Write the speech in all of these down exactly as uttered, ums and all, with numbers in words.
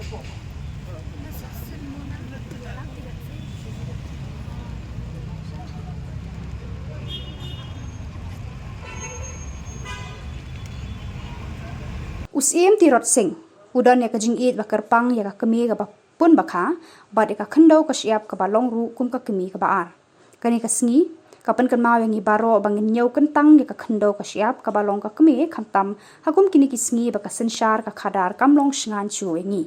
U Syiem Tirot Sing u don ïa ka jingïeit ba kyrpang ïa ka kmie kaba pun ba kha bad ïa ka khyndew ka shyiap kaba long ruh kum ka kmie kaba ar. Kane ka sngi ka pynkynmaw ïa ngi baroh ba ngin ñiew kyntang ïa ka khyndew ka shyiap kaba long ka kmie, khamtam ha kum kine ki sngi ba ka synshar ka khadar kam long shngain shuh ïa ngi.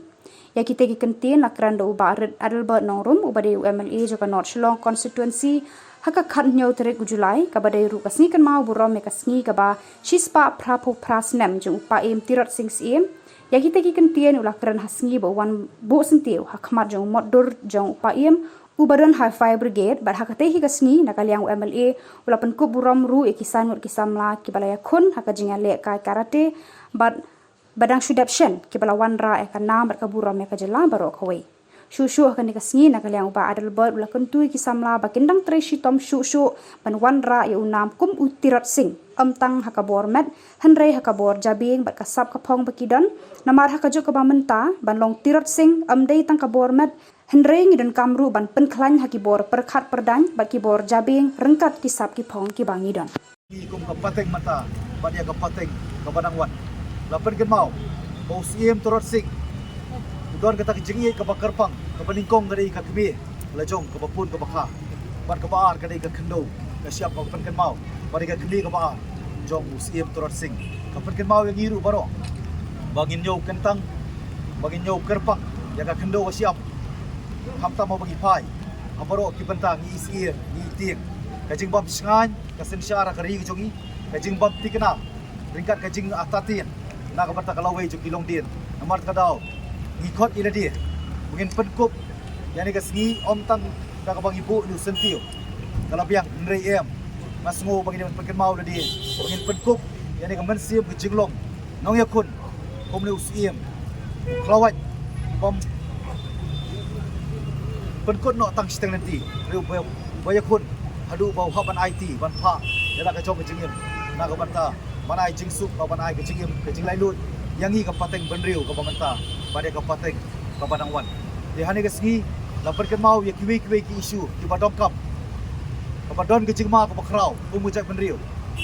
Ïa kita ki kyntien la kren da u Bah Rit Adelbert Nongrum uba dei u M L A jong ka North Shillong Constituency ha ka khathynñiew tarik u July, kaba dei ruh ka sngi kynmaw burom ïa ka sngi kaba shispah phraphew phra snem jong u Paiem Tirot Sing Syiem. Ïa kita ki kyntien u la kren ha sngi ba u wan buh syntiew ha khmat jong u motdur jong u Paiem uba don ha Fire Brigade, bad ha katei hi ka sngi na ka liang u M L A u la pynkup burom ruh ïa ki san ngut ki samla kiba la ïakhun ha ka jingïalehkai karate bad ba dang shu dep shen kiba la wanrah ïa ka nam bad ka burom ïa ka jylla baroh kawei. Shuh shuh ha kane ka sngi na ka liang u Bah Adelbert u la kyntu ïa ki samla ba kin dang trei shitom shuh shuh ban wanrah ïa u nam kum u Tirot Sing, ym tang ha ka bor met hynrei ha ka bor jabieng bad ka sap ka phong ba ki don. Namar ha ka juk kaba mynta ban long Tirot Sing ym dei tang ka bor met, hynrei ngi donkam ruh ban pynkhlaiñ ha ki bor pyrkhat pyrdaiñ bad ki bor jabieng ryngkat ki sap ki phong kiba ngi don. Ngi kum ka pateng mynta bad ïa ka pateng kaba nang wan, la pynkynmaw ba u Syiem Tirot Sing u don kata ka jingïeit kaba kyrpang, kaba nyngkong ka dei ka kmie la jong kaba pun kaba kha, bad kaba ar ka dei ka khyndew ka shyiap, kaba pynkynmaw ba dei ka kmie kaba ar jong u Syiem Tirot Sing. Ka pynkynmaw ïa ngi ruh baroh ba ngin ñiew kyntang, ba ngin ñiew kyrpang ïa ka khyndew ka shyiap, khamtam haba ngi phai ha baroh ki bynta, ngi i syier, ngi i tieng. Ka jingbym shngaiñ ka synshar ha ka ri ka jong ngi, ka jingbym thikna ryngkat ka jingartatien na ka bynta ka lawei jong ki longdien. Namar kata ka daw ngi khot ïa lade ba ngin pynkup ïa kane ka sngi, ym tang da kaba ngi buh ïa u syntiew ka la biang, hynrei em, nga sngew ba ngin pynkynmaw lade ba ngin pynkup ïa kane ka mynsiem ka jinglong nongïakhun kumne u Syiem u khlawait, bym pynkut noh tang shiteng lynti, hynrei uba, uba ïakhun haduh ba u hap ban aiti ban phah ïa la ka jong ka jingim na ka bynta ban ai jingsuk, ba ban ai ka jingim ka jinglaitluid ïa ngi ka pateng bynriew kaba mynta bad ïa ka pateng kaba nang wan. Te ha kane ka sngi la pynkynmaw ïa kiwei kiwei ki issue kiba donkam, kaba don ka jingma kaba khraw kum ka jaitbynriew.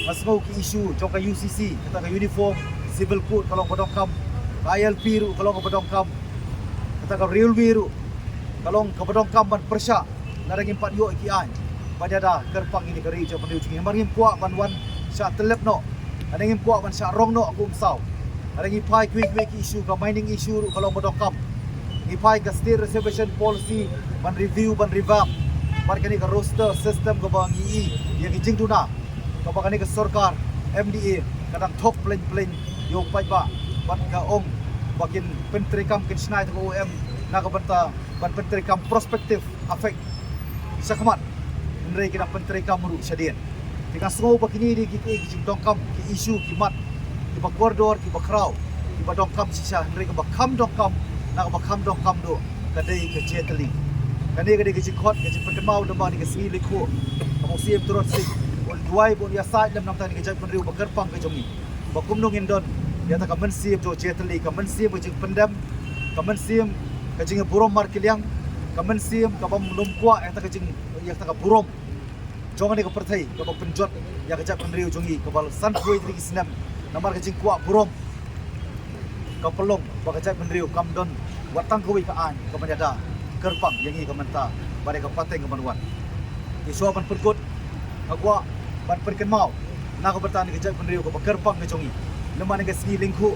Nga sngew ki issue jong ka U C C, kata ka uniform civil code ka long ba donkam, ka I L P ruh ka long ba donkam, kata ka railway ruh ka long kaba donkam ban pyrshah. Lada ngim pat ïoh ki aiñ ban ïada kyrpang ïa ka ri jaitbynriew jong ngi, namar ngim kwah ban wan shah tyllep noh, lada ngim kwah ban shah rong noh ha ka umsaw. Lada ngi phai kiwei kiwei ki issue, ka mining issue ruh ka long ba donkam. Ngi phai ka state reservation policy ban review, ban revamp, bad kane ka roster system kaba ngi i ïa ki jingduna kaba kane ka sorkar M D A ka dang thok plein plein ïa u paidbah, bad ka ong ba kin pyntreikam, kin shna ïa ka O M na ka bynta ban pyntreikam prospective effect shakhmat, hynrei ki dang pyntreikam ruh shadien. Te nga sngew ba kine dei ki, ki jingdonkam, ki issue, ki mat kiba kordor, kiba khraw, kiba donkam shisha, hynrei kaba kham donkam na kaba kham donkam duh ka dei ka jia tylli. Kane ka dei ka jingkhot, ka jingpynkynmaw lyngba kane ka sngi lyngkhuh kaba u Syiem Tirot Sing un duwai ba un ïasaid lem na ka bynta kane ka jaitbynriew ba kyrpang ka jong ngi, ba kumno ngin don ïa kata ka mynsiem jong ka jia tylli, ka mynsiem ka jingpyndem, ka mynsiem ka jingburom markylliang, ka mynsiem kabym lum kwah ïa kata ka jing, ïa kata ka burom jong kane ka pyrthei kaba pynjot ïa ka jaitbynriew jong ngi kaba la san phew wei tylli ki snem namar ka jingkwah burom. Ka pynlong ba ka jaitbynriew kam don wat tang kawei ka aiñ kaban ïada kyrpang ïa ngi ka mynta bad ïa ka pateng kaban wan. Te shuwa ban pynkut, nga kwah ban pynkynmaw na ka bynta kane ka jaitbynriew kaba kyrpang ka jong ngi, lem ha kane ka sngi lyngkhuh,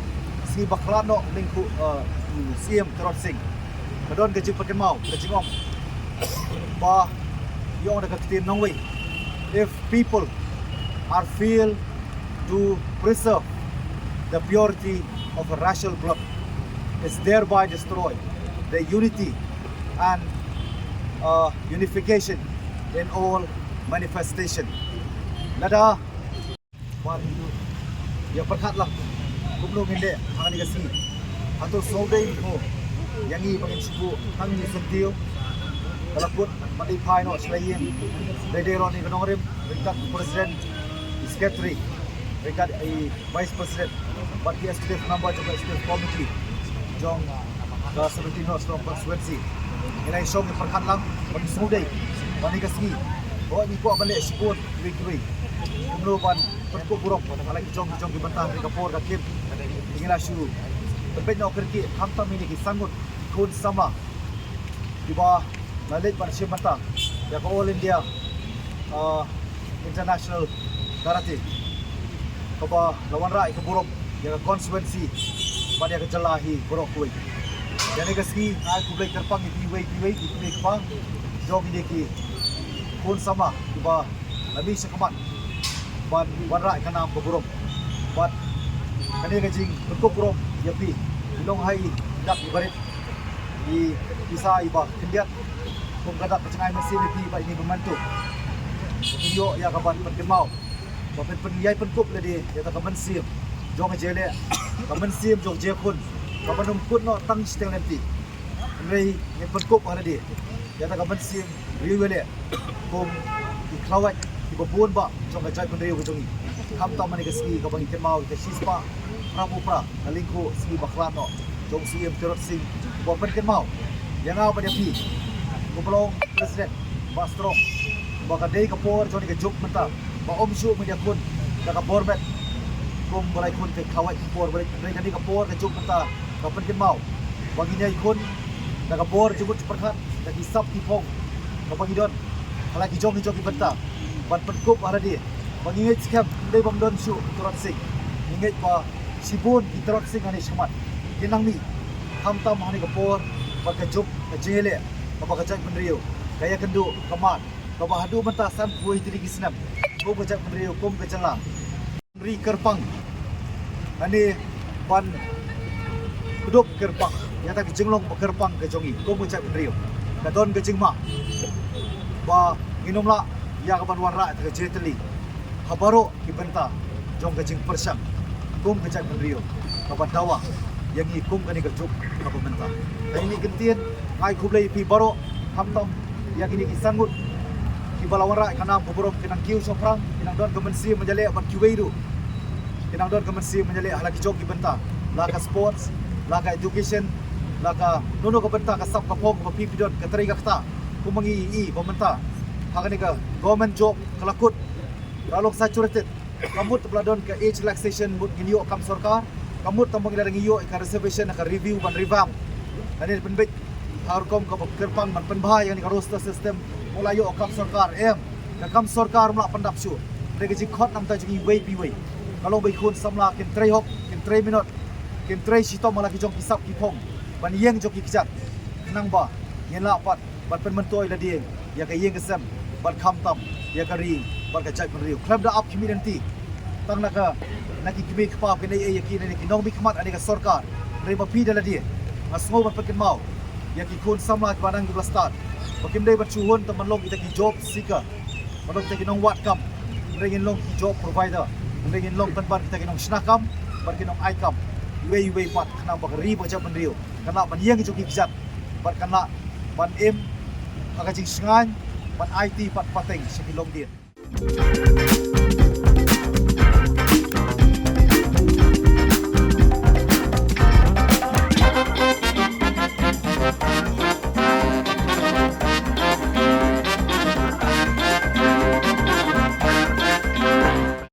sngi bakhlad noh lyngkhuh, eh, u Syiem Tirot Sing, ka don ka jingpynkynmaw, ka jingong ba, ïa ong da ka ktien nongwei, if people are fail to preserve the purity of a racial blood, is thereby destroy the unity and, uh, unification in all manifestation. Lada, ïa pyrkhat lang kumno ngin leh ha kane ka sngi. Hato sngewdei mo ïa ngi ba ngin shu buh tang ïa u syntiew? Ka la kut ban dei phai noh sha la ïing. Dei dei ruh ïa ka nongrim ryngkat u president, i secretary, ryngkat i vice president bad ki executive member jong ka executive committee jong Ka seventeen North Shillong constituency. Ngi la ïa shong ïa pyrkhat lang, ban sngewdei ba ha kane ka sngi, ba ngi kwah ban leh shibun kiwei kiwei. Kumno ban pynkup burom ha la ki jong ki jong ki bynta ha kane ka por ka ktien. Ngi la shu pynbeit noh kyrkieh khamtam ïa kine ki san ngut khun samla kiba la leit ban shim bynta ïa ka All India, uh, International Karate, kaba la wanrah ïa ka burom ïa ka constituency bad ïa ka jylla hi baroh kawei. Ïa kane ka sngi nga ai khublei kyrpang ïa phi iwei pa iwei, ïa phi kpa jong kine ki khun samla kiba la mih sha khmat ban wanrah ïa ka nam ka burom. Bad kane ka jingpynkup burom ïa phi, i long ha i dak i barit, i pisa iba khyndiat kum ka dak ka jngai mynsiem ïa phi bad ine i memento. Phin ïoh ïa ka ban pynkynmaw ba phin pyn ïai pynkup lade ïa ka mynsiem jong ka jingïaleh, ka mynsiem jong ka jingïakhun, kaba ym kut noh tang shiteng lynti. Hynrei ngin pynkup ha lade ïa ka mynsiem riewïaleh kum ki khlawait kiba bun bah jong ka jaitbynriew ka jong ngi. Khamtam ha kane ka sngi kaba ngi kynmaw ïa ka shispah phra phew phra ka lyngkhuh sngi bakhlad noh jong u Syiem Tirot Sing, uba pynkynmaw ïa nga bad ïa phi, uba long President Bah Strong, ba ka dei ka por jong kane ka juk mynta ba ym shuh ban ïakhun da ka bor met kum ba la ïakhun ka khlawait ka por ba la ïakhun. Kane ka por ka juk mynta ka pynkynmaw ba ngin ïakhun da ka bor jingmut jingpyrkhat, da ki sap ki phong kaba ngi don ha la ki jong ki jong ki bynta, ban pynkup ha lade ba ngi ngeit skhem, ym dei bym don shuh u Tirot Sing. Ngi ngeit ba shibun ki Tirot Sing ha kane shakhmat kin nang mih, khamtam ha kane ka por bad ka juk ka jingïaleh kaba ka jaitbynriew ka ïakynduh, ka mad, kaba haduh mynta san phew tylli ki snem kum ka jaitbynriew, kum ka jylla. Ri kyrpang, lane ban kdup kyrpang ïa kata ka jinglong ba kyrpang ka jong ngi kum ka jaitbynriew. Ka don ka jingma ba ngin ym lah ïa ka ban wanrah ïa ka jingtylli ha baroh ki bynta jong ka jingpyrshang kum ka jaitbynriew, kaba dawa ïa ngi kum kane ka juk kaba mynta. Kane ka ktien, nga ai khublei ïa phi baroh, khamtam ïa kine ki san ngut kiba la wanrah ïa ka nam ka burom, kin nang kiew shaphrang, kin nang don ka mynsiem ban ïaleh bad kiwei ruh, kin nang don ka mynsiem ban ïaleh ha la ki jong ki bynta, la ka sports, la ka education, la kano kano ka bynta, ka sap ka phong kaba phi phi don, ka trei ka ktah, kumba ngi ïohi ba mynta ha kane ka government job ka la kut, ka long saturated. Ka mut ba la don ka age relaxation mut ngin ïoh kam sorkar. Ka mut tang ba ngi la dang ïoh ïa ka reservation, ka review ban revamp. Lane pynbeit ha ka rukom kaba kyrpang ban pynbha ïa kane ka roster system, mut la ïoh kam sorkar. Em, ka kam sorkar ym lah pyndap shuh. Hynrei ka jingkhot namar jong ngi iwei pa iwei ka long ba ki khun samla kin trei hok, kin trei minot, kin trei shitom ha la ki jong ki sap ki phong ban ïeng jong ki kjat, khnang ba ngin lah pat ban pynmyntoi lade ïa ka ïing ka sem bad khamtam ïa ka ri bad ka jaitbynriew. Khlem da ap khmih lynti tang na ka, na ki kmie kpa kin ei ei ïa ki, na ki nongmihkhmat lane ka sorkar. Hynrei ma phi da lade, nga sngew ban pynkynmaw ïa ki khun samla kiba nang kiba stad ba kim dei ban shu hun tang ban long kita ki job seeker, ban long kita ki nongwad kam. Hynrei ngin long ki job provider, hynrei ngin long pynban kita ki nongshna kam bad ki nongai kam iwei iwei pat, khnang ba ka ri bad ka jaitbynriew kan lah ban ïeng jong ki kjat bad kan lah ban im ha ka jingshngaiñ, ban aiti pat pateng sha ki longdien.